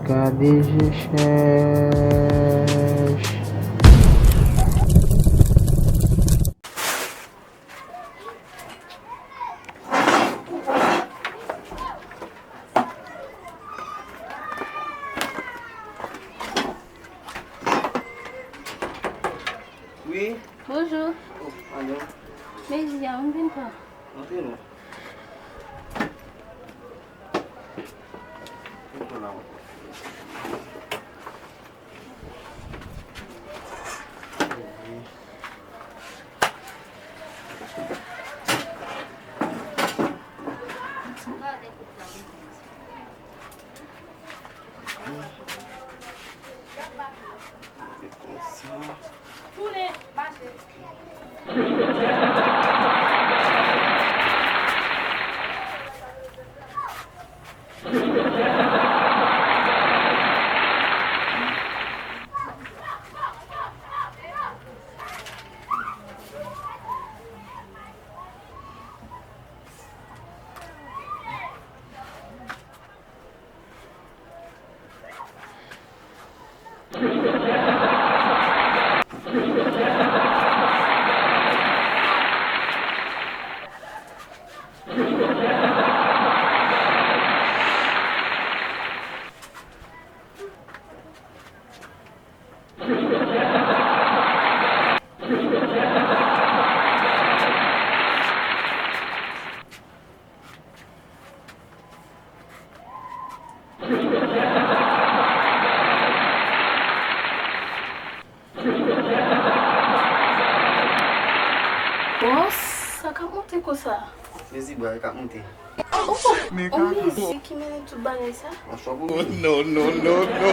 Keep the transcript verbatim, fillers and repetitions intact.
Gade je chèch. Wi. Bonjou. Oh, alo. Mezi a, m vin pran. Antre non. Vin pran la. Bòs, sa k ap monte konsa? Mezi bwa, e k ap monte. Oh, oh, oh, mezi ki mennen tout bagay sa? Yon chòk ou gen? No, no, no, no.